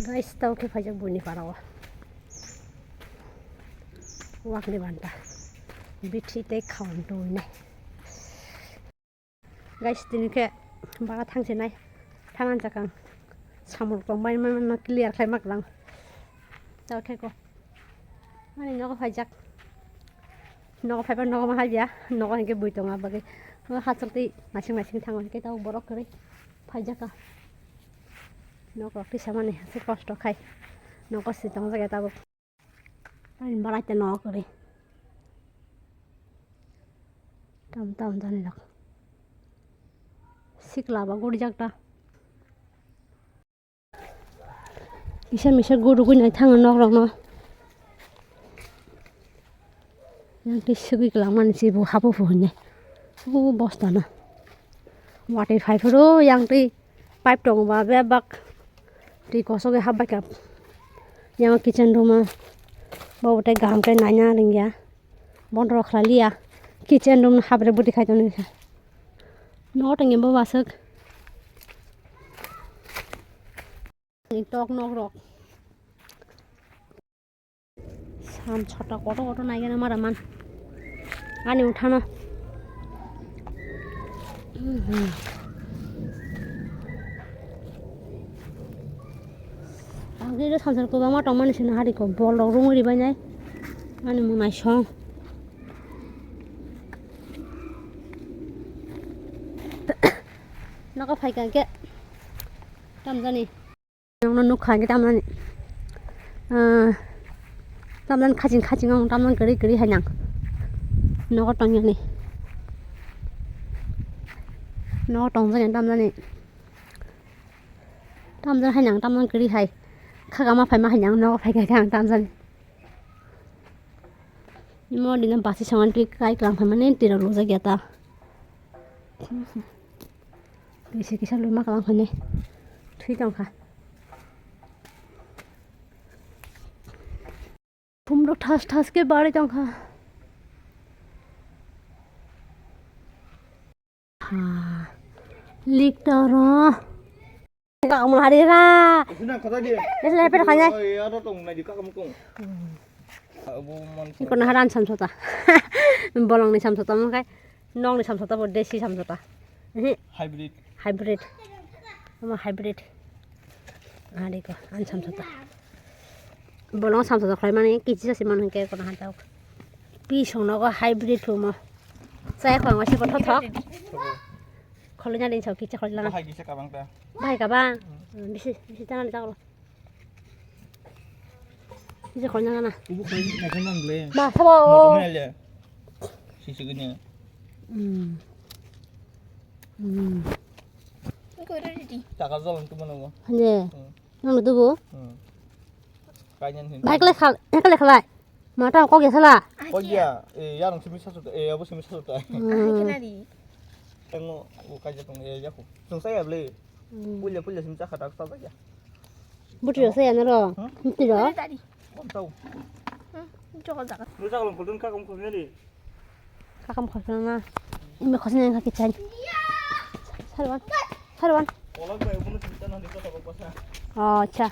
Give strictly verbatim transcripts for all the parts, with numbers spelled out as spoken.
Guys, tau khe phaijak buini parao. Wakni banta. Bithi tei khawan tuinai. Guys, tini khe bara thangsinai. Thangan chakang. Samung tongbai manma clear khlai mak lang. Tau khe ko. Ani nogo phaijak. Nogo phaiba nogo ma habya. Nogo hinkhe bui tonga bagwi. O hachal tei masing masing thango hinkhe tau borok kwrwi phaijaka. Nok rok tisa mani se kosto khai. Nogo si tongjak ya tabuk. Ani balai te nok ri. Tam tam jani rok. Sikla ba guri jak ta. Kisa misa guru gui nai thango nok rok no. Yang tei sigui kwlangmani se bo hapo pho hinwi. O bosta no. Watwi phai phuru yang tei pipe tongo ba bebak. Twi kosogwi hapbai kha. Yang kitchen room o. Bo tei kaham khe naina ringya. Bondo rok khlai liya. Kitchen room no habre bwtwi khai tonwi kha. Nogo tongya bo aswk. Tok nok rok. Sam chota kotor kotor naigana mara man. Ani uthano. Ang khe samsar kwbangma tongmani sino hari ko bol rok rungwi ribainai. Ani mwnai song. Nogo phaikha khe tamjani. Nokno nukha hwnkhe tamnani, ah, tamnani khaching khaching wng tamnani kwrwi kwrwi hai nang. Nogo tongyani. Nogo tongjani tamnani. Tamjani hai nang tamnani kwrwi hai. Kha kama phaima hai nang nogo phaikha khe ang tamjani. Imo dino basi songani twi kai klang phaimani twi rok lujak ya ta. Kisa kisa luma kalang hwnwi thwi tongkha. Khumrok thas thas khe barwi tongkha. Ha. Liktoro. Kakamung hari ra. Sina kata dia. Ini leper kanya. Oh, iya, ada tong, nai di kakamung tong. Abo man. Iko na haran samsota. Bolong ni samsota mo kai. Nong ni samsota bo desi samsota. Ehe. Hybrid. Hybrid. Ama hybrid. Ari ko an samsota. Bolong samsota khlai mani kichi sasi man hwnkhe kono hajak. Pi song nogo hybrid humo. Chaya khwang wasi ko thothok. Kholi na din chok kichi kholi lana. Bahai kisa kabang ta. Bahai kabang. Hmm. Hmm, bisi bisi tana jagolo. Bisi kholi na na. Ubu kholi na kan nang le. Ba sabo. Motor na le. Sisi gini. Hmm. Hmm. Taka jalan tu mana gua? Hanya. Hmm. Nang dubu? Hmm. Kainan hin. Bike le khal, bike le khalai. Mata kok ya sala. Kok ya, eh, ya nang simi sasuta, eh, abo simi sasuta. Hmm. Ai, kenari. Tengo, o kaja tong, eh, ya ko. Tong saya beli. Hmm. Pulia, pulia simi cakha tak sa ya. Buti rasa ya naro. Hmm? Buti ro. Tadi. Kom tahu. Hmm, cokol cakha. Lu cakha lu kudun ka kom kudun ni. Kakam khosna na. Imi khosna na kichai. Sarwan. Sarwan. Oh, acha.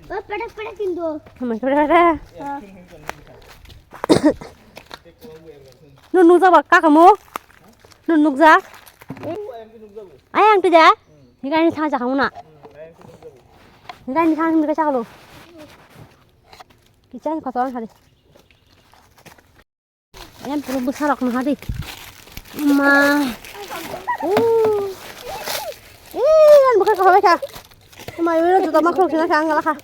Oh, pada pada kindo. Hama pada pada. Nun nukjak ba kakamu? Nun nukjak? Ayang tu ja? Hikai ni thang jakhamu na? Hikai ni thang hikai chakalo. Kichai khosna hari. Em, puro bwsa rok naha di. Ma. Oh. Eh, yan bukai kha bai kha. Ma, yo juta ma khok sina kha angala kha.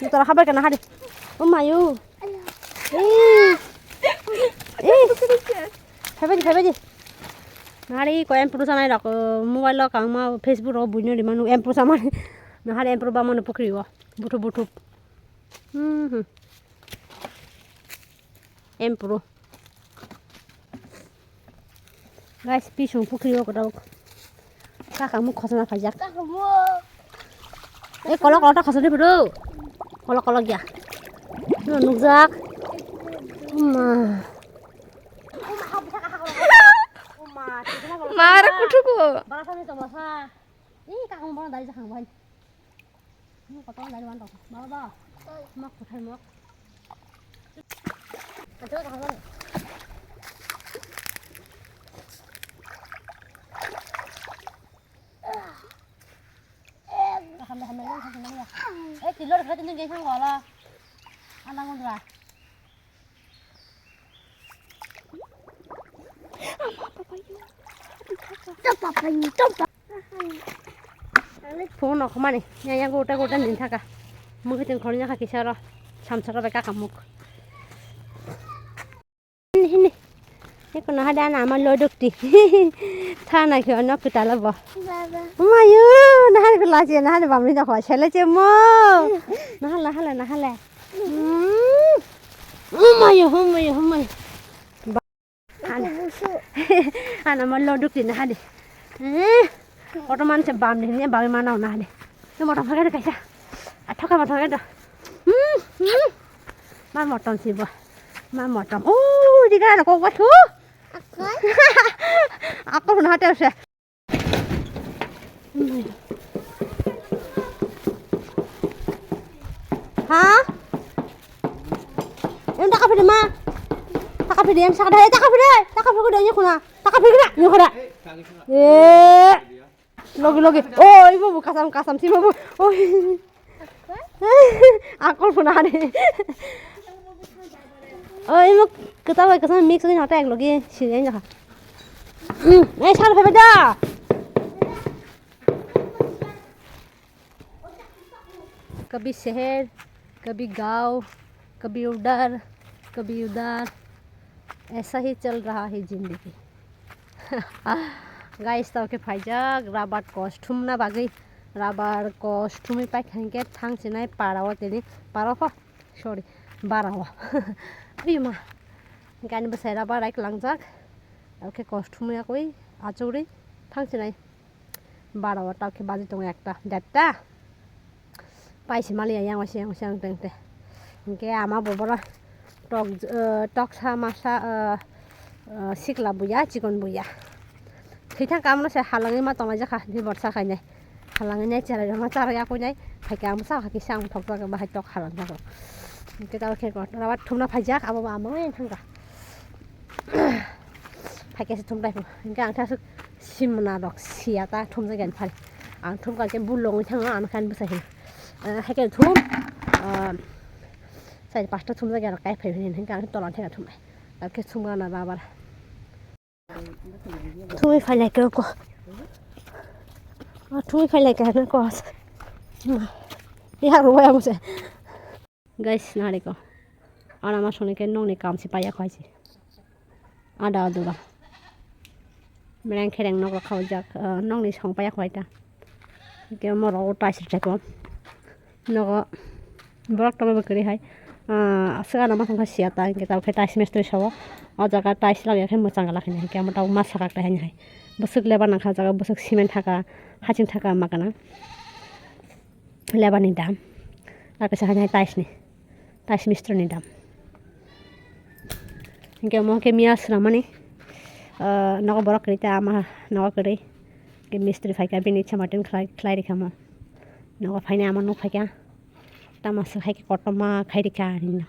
Juta kha bai kha naha di. Oh ma yo. Eh. Eh. Phabai di, phabai di. Nari ko em puro sanai rok mobile lo kang ma Facebook ro buino di manu em puro samani. Nahari em puro ba manu pukri wo. Buthup buthup. Hmm. Hmm. Em puro. Guys, pisong pukri o kwtal. Kaka muk khosna phaijak. Kaka muk. Eh, kolok kolok ta khosna photo. Kolok kolok ya. No nukjak. Ma. Mara kutuko. Bara sani to masa. Ih, kaka muk bara dari jakang bai. Kotor lai wan rok. Baba. Mok kuthai mok. Ajo kaham. Kaham kaham lai kaham lai. Eh, tilor khat ni geng sang wala. Anang undra. Phone off mani, ya, ya, gota, gota nin thaka. Mukhe tin khornya kha kisa ro, samsara bai kaka muk. Hini, hini. Eko na hada na ama loduk ti. Thana khe ono kitala bo. Baba. Mayu, na hada kula che, na hada bamni da khwa, chele che mo. Na hala, hala, na hala. Mm. Oh mayu, oh mayu, oh mayu. Ana, ana ma loduk ni hadi. Eh, oto man se bam ni ne bam ma na hadi. Ni motom phage kaisa. A thoka ma thoka do. Hmm, hmm. Ma motom si bo. Ma motom. Oh, di ga ko ko thu. Akol. Akol na te se. Ha? Em taka phiri ma. Taka phiri em sakda, taka phiri, taka phiri kuda nyukuna. Taka phiri kuda nyukuna. Eh. Logi logi. Oh, ibu bu kasam kasam si bu. Oh. Akol phuna ni. Oh, ibu kita bai kasam mix ni hota ek logi si ya nyaka. Hmm, eh, sal phebe da. कभी शहर, कभी गांव, कभी उधर, कभी उधर, ऐसा ही चल रहा है जिंदगी। Guys, tao khe phaijak rubber kos thumna bagwi, rubber kos thumwi paikha hinkhe thang chinai para o tini para kho. Sorry, bara o. Abima. Gani bwsai rubber rai kwlangjak. Tao khe kos thumya kwi achugri thang chinai. Bara o tao khe baji tongo ekta, derta. Paisi maliya yang waisa yang waisa ang tengte. Hinkhe ama bo boro tok, eh, toksa masa, eh, eh, sikla buya, chikon buya. Thwithang kamno se halangwi ma tongnai jakha, di borsa khainai. Halangwi nai cherai rokma charwi akwi nai. Phaikhe ang bwsa hakhe se ang thokjak bahai tok halang jago. Hwnkhe tabo khe rubber thumna phaijak, abo bo amangwi thangkha. Phaikhe se thumbai phu. Hwnkhe ang thasuk simna rok siya ta thumjak ani phari. Ang thumkha khe bulongwi thango, ano khe ani bwsa hino. Eh, haikhe thum, ah, sai pasta thumjak ani kai phai hino. Hwnkhe ang tola theka thumbai. Ang khe thumgana rubber. Thumwi phai lai khe ko. Ah, thumwi phai lai khe ko. Ma. Ya ruwa ya muse. Guys, nari ko. Ana ma soni khe nokni kam se paiya kho hai se. Ada adura. Mereng khereng nok rok khaujak, ah, nokni song paiya kho hai ta. Hwnkhe omo rok o tiles rwchai ko. Nogo borok tongma bo kwrwi hai. Ah, aswk ano ma thangkha siya ta, hwnkhe tabuk khe tiles mistri sao. O jaga tiles lagya khe mwchang glak hinwi, hwnkhe omo tabuk ma sakak tai haino hai. Bwswk lebar nangkha o jaga, bwswk cement thaka, haching thaka ma kana. Lebar ni dam. Ar kaisa haino hai tiles ni. Tiles mistri ni dam. Hwnkhe omo khe miya swnamani, ah, nogo borok kwrwi ta ama nogo kwrwi. Hwnkhe mistri phaikha bini chamatin khlai, khlai rikha omo. Nogo phainai ama nuk phaikha. Tamo aswk hai khe kotorma khai rikha hinwi.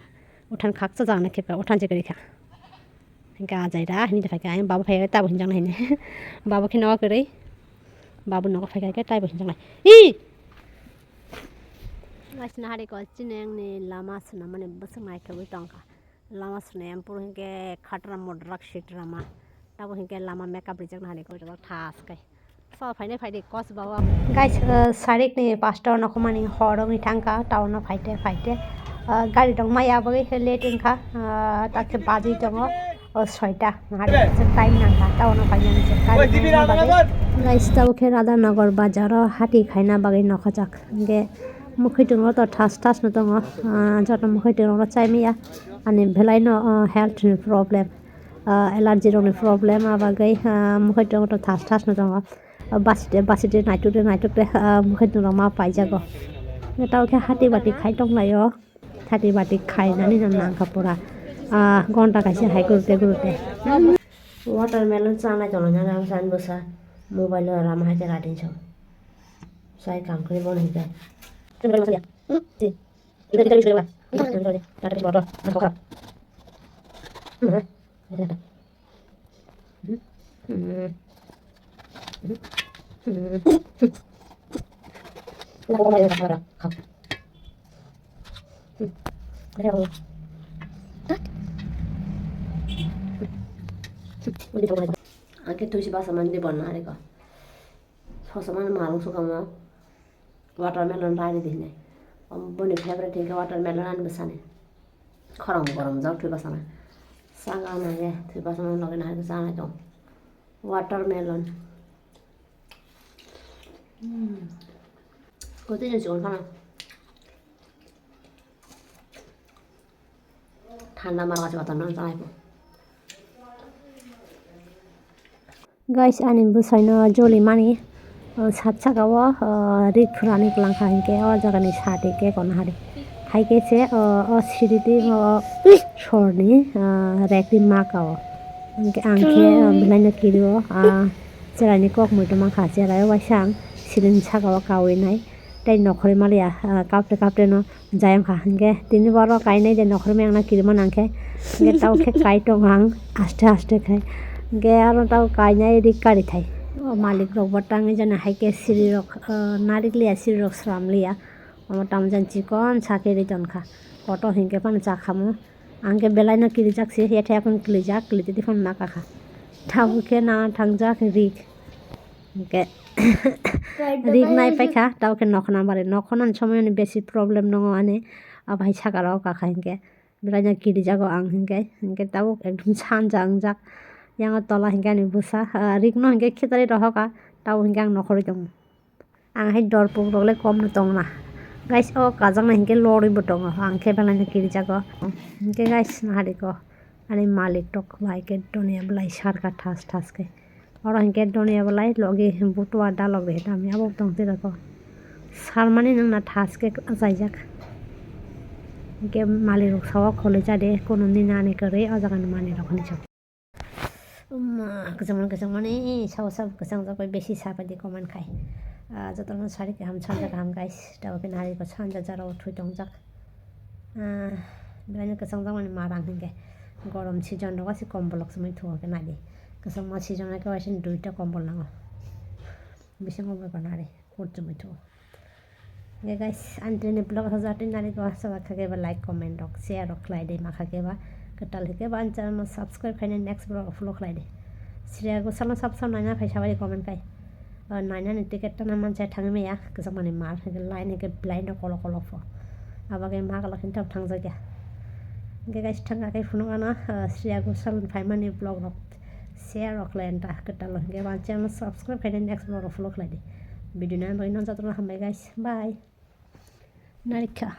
Uthan khaksa jagano khepkha, uthan se kwrwi kha. Hwnkhe ajai da hinwi phaikha, ayang baba phaikha tabo hinjaknai hinwi. Baba khe nogo kwrwi. Baba nogo phaikha khe taibo hinjaknai. Hi! Guys, nahari ko chini ang ni lama swnamani bwswk naithogwi tongkha. Lama swnam puro hinkhe khatra modrak sitra ma. Tabo hinkhe lama makeup rijak nahari ko thas kai. So phainai phaidi kos bawa. Guys, uh, sarik ni pasta no khumani horong ni thangkha town no phaite phaite. Uh, gari rok maya bagwi late wngkha. Uh, takhe baji tongo. O soita, nahari se time nangkha, tao no painani se, gari painani bagwi. Guys, tao khe Radhanagar bazar o hati khaina bagwi nokhojak. Hingke mukhwtwng rok to thas thas no tongo, ah, joto mukhwtwng rok no chai maya, ani belai no, ah, health ni problem, ah, allergy rok ni problem, ah, bagwi, ah, mukhwtwng rok to thas thas no tongo. Ah, basite basite naituk de naituk de, ah, mukhwtwng rok ma paijago. Tao khe hati bati khai tong lai o. Thati bati khainani no nangkha pura, ah, gonta kaisa hai gurute gurute. Watermelon chanai tongo nang ang san bwsa mobile o rama hai khe rading song. Sai kangkhe bono hinkhe. Angke tuisi basa mani di bonna hari ko. Sosa mani malung sukamo. Watermelon rai di hinai. Boni favorite hingke watermelon ani bwsani. Khorang gorom jak thwi bwsana. Saka nage thwi bwsana logi nahar bwsa nai tong. Watermelon. Hmm. Koti jeng sikon khana. Thanda mar watermelon chai bo. Guys, ani bwsaino joli mani, o, sat saka o, o, rik phurani kwlangkha hinkhe o jagani sat hinkhe kono hari. Hai khe se, o, o siridi, o, sorni, o, rekni maka o. Hinkhe ang khe, o, belaino kirio, a, cheraini kok muitu mankha, cherai o waisa ang siring saka o kaui nai. Tei nokhorwi maliya, ah, kapte kapte no jayang kha. Hinkhe tini borok kainai de nokhorwi maya wngna kirima nangkhe, hinkhe tao khe kai tongo ang aste aste khai. Hinkhe aro tao kainai rik kari thai. O malik rok bo tangwi jani hai khe siri rok, ah, narik liya, siri rok sram liya. Omo tamo jani chikon sa khe ri ton kha. Kotor hinkhe phano cha khamu. Ang khe belai no kirijak se, yathai phano kilijak, kilitidi phano naka kha. Tabuk khe nana thangjak rik. Hinkhe rik nai paikha, tabuk khe nokhorna bari. Nokhornani somoyoni besi problem nongo ani. Abo hai saka rok kakha hinkhe. Belai no kirijago ang hinkhe. Hinkhe tabuk ekdom sanja wngjak. Yang o tola hinkhe ani bwsa, ah, rik no hinkhe khitarwi rohokha. Tabuk hinkhe ang nokhorwi tongo. Ang hai dorpuk rok le kom no tong na. Guys, o kajak na hinkhe lorwi bo tongo. Ang khe belai no kirijago. Hinkhe guys, nahari ko. Ani malik tok bai khe donia belai sarka thas thas khe. Oro hinkhe donia belai logi butua dalok de dami abo tong tira ko. Sarmani nang na thas khe achaijak. Hinkhe malik rok sao kholi cha de kono nini ani kwrwi o jaga ni malik rok hinwi sa. Umma, kwchangmani, kwchangmani, sao, sao, kwchang jak bai besi sa pai di comment khai. Ah, jotono sari kaham, sanja kaham, guys. Tabuk khe nari ko sanja jaro thwi tongjak. Ah, belai no kwchang jakmani marang hinkhe. Gorom season rogo se kombolrok chumui thugo khe nadi. Kwchangma season hai khe waisa duita kombol nango. Bisingo bai ko nari, hor chumui thugo. Ge guys, ani tini vlog ha jati nari ko hasa ba khake ba like, comment rok, share rok khlai de ma khake ba kwtal hike ba ani channel no subscribe khaina next vlog upload khlai de. Shreya Ghoshal no sab sab naina phai sabai comment kai. O naina ni ticket tana mansa thangwi maya kwchangmani mar hike line hike blind no kolo kolo pho. Abagwi ma kala khinta thangjakya. Ge guys, thangka kai phunuk ano, uh, Shreya Ghoshal ni phaimani vlog rok share rok khlai anta kwtal hike ba ani channel no subscribe khaina next vlog upload khlai de. Video nai bai no jatro hambai guys. Bye. Narikha.